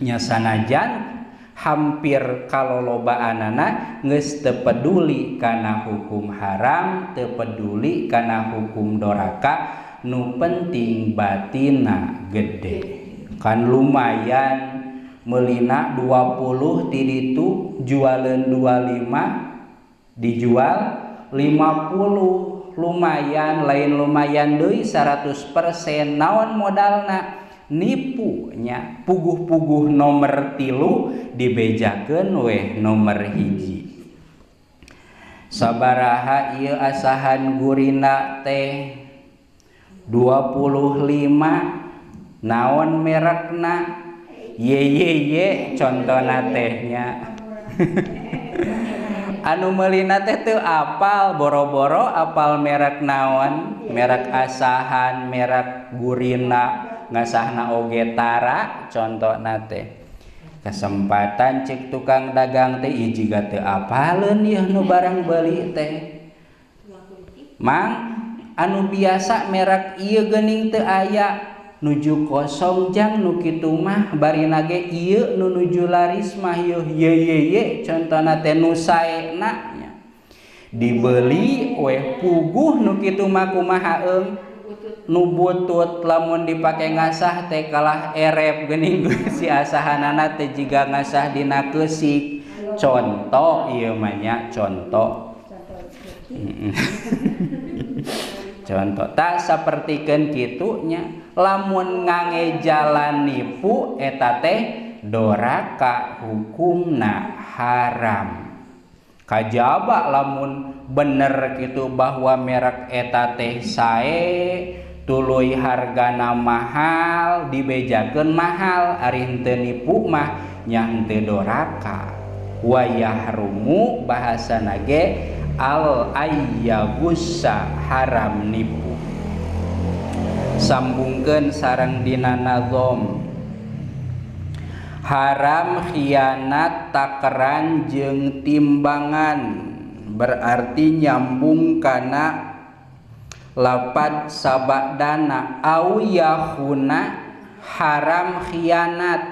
Nya sanajan hampir kalolobaanana geus teu peduli kana hukum haram, teu peduli kana hukum doraka, nu penting batina gede. Kan lumayan meulina 20 ti ditu jualeun 25 dijual 50, lumayan lain lumayan deui 100%. Naon modalna? Nipu nya, puguh-puguh nomor 3 dibejakeun weh nomor 1. Sabaraha ieu asahan gurina teh? 25. Naon merekna? YYY contona teh nya. Anu meulina teh teu apal, boro-boro apal merek naon, merek asahan, merek gurina, ngasahna oge tara contona teh. Kesempatan cek tukang dagang teh ieu jiga teu apaleun ieu nu barang beuli teh. Mang anu biasa merek ieu geuning teu aya, nuju kosong jang nu kitu mah, barina ge ieu nu nuju laris mah yeuh ye contona teh nu saena nya. Dibeli weh puguh nu kitu mah kumaha eung? Nu butut lamun dipake ngasah teh kalah erep geuning si asahanana teh jiga ngasah dina keusik. Contoh ieu mah nya, contoh. Contoh tak sapertikeun kitu nya, lamun ngange jalan nipu eta teh doraka, hukumna haram. Kajaba lamun bener kitu bahwa merek eta teh sae tuluy hargana mahal, dibejakeun mahal, ari henteu nipu mah nya henteu doraka. Wa yahrumu bahasana ge al ayyagussa, haram nipu. Sambungkeun sareng dina nazom. Haram khianat takeran jeung timbangan, berarti nyambung kana lapad sabadana. Au yahuna haram khianat,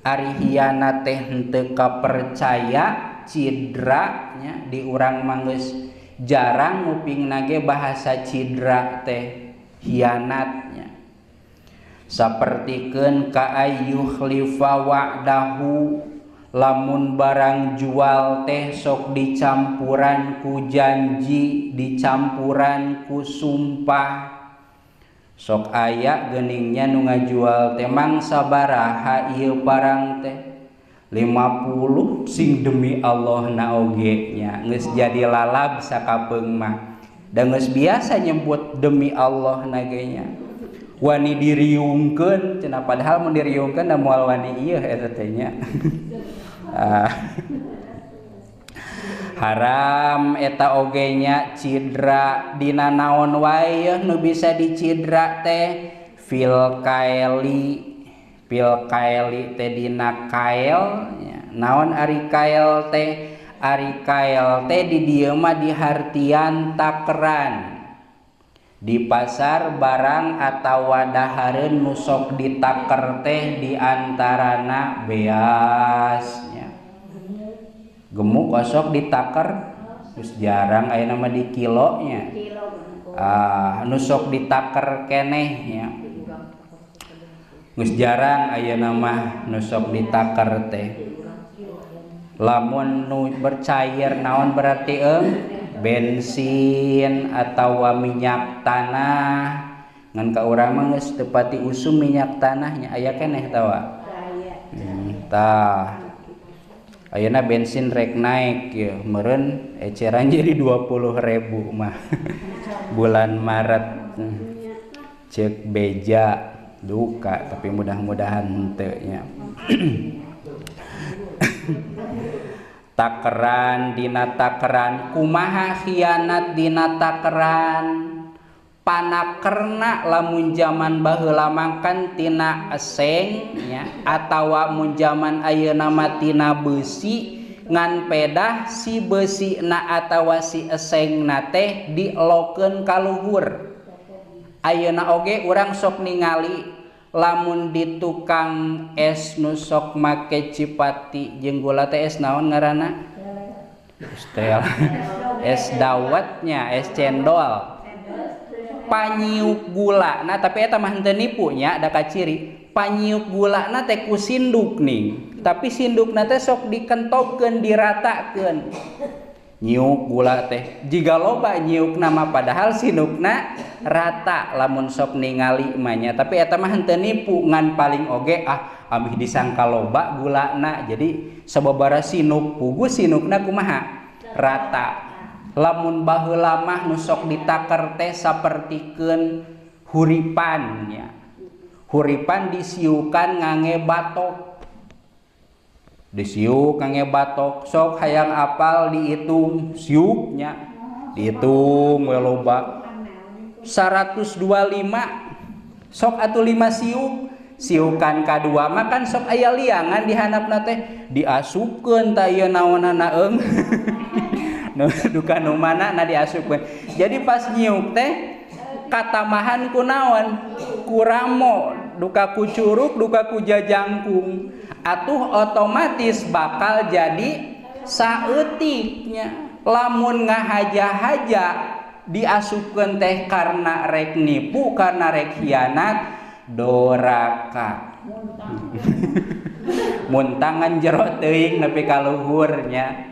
ari khianat teh henteu kapercaya, cidra nya. Di urang mah geus jarang ngupingna ge bahasa cidra teh, khianatnya. Sapertikeun ka ayyukhlifa wa'dahu, lamun barang jual teh sok dicampuran ku janji, dicampuran ku sumpah. Sok aya geuningnya nu ngajual teh mang sabaraha ieu barang teh 50, sing demi Allah na oge nya, geus jadi lalab sakapeung mah. Da geus biasa nyebut demi Allah na ge nya. Wani diriungkeun cenah, padahal mun diriungkeun da moal wani ieu eta teh nya. Haram eta oge nya cidra dina naon wae yeuh nu bisa dicidra teh. Fil kaeli, fil kaeli teh dina kael nya. Naon ari kael teh? Ari kael teh di dieu mah dihartian takeran. Di pasar barang atawa dahareun nu sok ditaker teh di antarana beasnya. Gemuk osok ditaker, terus jarang ayeuna mah di kilonya. Nu sok ditaker keneh nya. Geus jarang ayeuna mah nu sok ditaker teh. Lamun nu bercair naon berarti eung? Bensin atawa minyak tanah. Ngan ka urang mah geus teu pati usum minyak tanahnya, aya keneh tawa. Tah. Ayeuna bensin rek naik ya, meureun eceran jadi 20.000 mah. Bulan Maret. Cek beja duka, tapi mudah-mudahan henteu nya. Takeran dina takeran, kumaha khianat dina takeran? Panakerna lamun jaman baheula mangkan tina eseng nya, atawa mun jaman ayeuna mah tina beusi, ngan pedah si beusina atawa si esengna teh dilokeun ka luhur. Ayeuna oge urang sok ningali Lamun di tukang es nu sok make cipati jeung gula teh es naon ngaranna? Es dawetnya, es cendol. Panyiuk gula, nah tapi eta mah henteu nipu nya, ada kaciri. Panyiuk gula na teh ku sinduk ning, tapi sindukna teh sok dikentokkeun, diratakeun. Nyiuk gula teh jiga loba nyiuk nama padahal sindukna rata lamun sok ningali mah nya, tapi eta mah henteu nipu ngan paling oge ah amih disangka loba gulana, jadi sababaraha sinuk pugu sinukna kumaha rata. Lamun baheula mah nu sok ditaker teh sapertikeun huripan nya, huripan disiukan ngange batok, disiuk ngange batok, sok hayang apal dihitung siuknya, dihitung we loba 125 sok atuh 5 siuk, siukan kadua mah kan sok aya liangan di handapna teh diasupkeun ta ieu naonana eung duka nu mana na diasupkeun. Jadi pas nyiuk teh katamahan ku naon, ku ramo, duka ku curug, duka ku jajangkung, atuh otomatis bakal jadi saeutiknya. Lamun ngahaja-haja diasupkeun teh karena rek nipu, karena rek hianat, doraka. Muntangan jero teuing nepi ka luhur nya.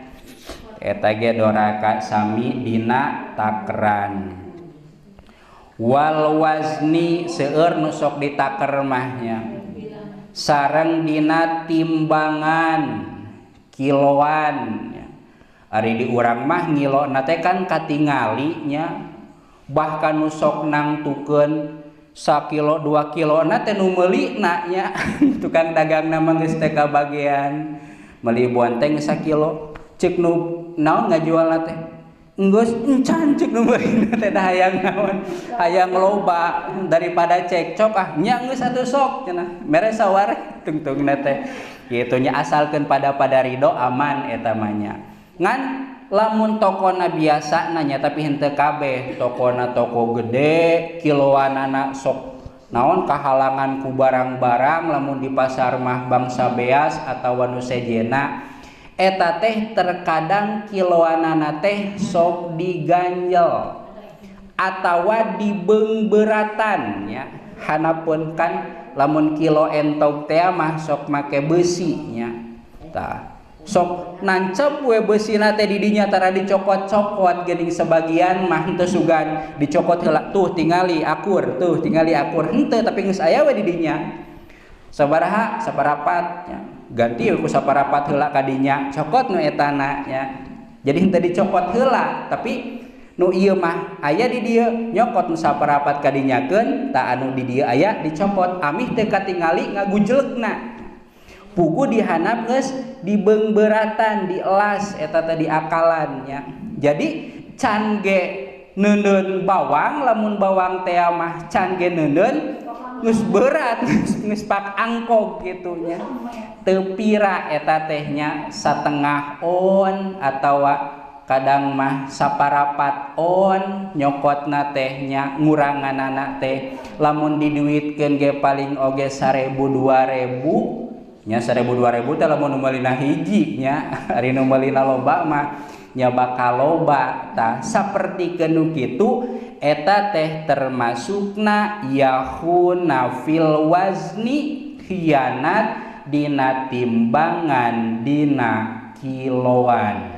Eta ge doraka sami dina takeran. Wal wazni seueur nu sok ditaker mah nya. Sareng dina timbangan kiloan nya. Ari di urang mah ngilona teh kan katingali nya, bahkan nu sok nangtukeun sakilo 2 kilo na teh nu meulina nya. Tukang dagangna mah geus teh kabagean meuli bonteng sakilo, ceuk nu naon ngajualna teh enggeus encan, ceuk nu meulina teh da hayang naon, hayang loba daripada cekcok ah nya geus atuh sok cenah mere sawareh tungtungna teh kitu nya, asalkeun pada ridho aman eta mah nya. Ngan lamun tokona biasa nanya tapi henteu kabeh tokona toko gede kiloanana sok naon kahalangan ku barang-barang, lamun di pasar mah bangsa beas atawa nu sejena eta teh terkadang kiloanana teh sok diganjel atawa dibeungbeuratan nya. Hanapun kan lamun kilo entog teh mah sok make besi nya, tah sok nancep we besina teh di dinya tara dicokot-cokot geuning, sebagian mah henteu sugan dicokot heula tuh tingali akur, tuh tingali akur henteu, tapi geus aya we di dinya sabaraha saparapat nya, ganti we ku saparapat heula ka dinya cokot nu etana nya. Jadi henteu dicokot heula tapi nu ieu mah aya di dieu nyokot nu saparapat ka dinyakeun, tah anu di dieu aya dicokot amih teu katingali ngagujelegna, pugu dihanap geus dibeungbeuratan dielas eta teh diakalan nya. Jadi can ge neundeun bawang, lamun bawang teh mah can ge neundeun geus berat, geus pak angkog kitu nya. Teu pira eta teh nya satengah on atawa kadang mah saparapat on nyokotna teh nya, nguranganana teh lamun diduitkeun ge paling oge 1000 2000 nya, 1000 2000 teh lamun nu meulina hiji nya, ari nu meulina loba mah nya bakal loba. Tah sapertikeun nu kitu eta teh termasukna yahuna fil wazni, khianat dina timbangan dina kiloan.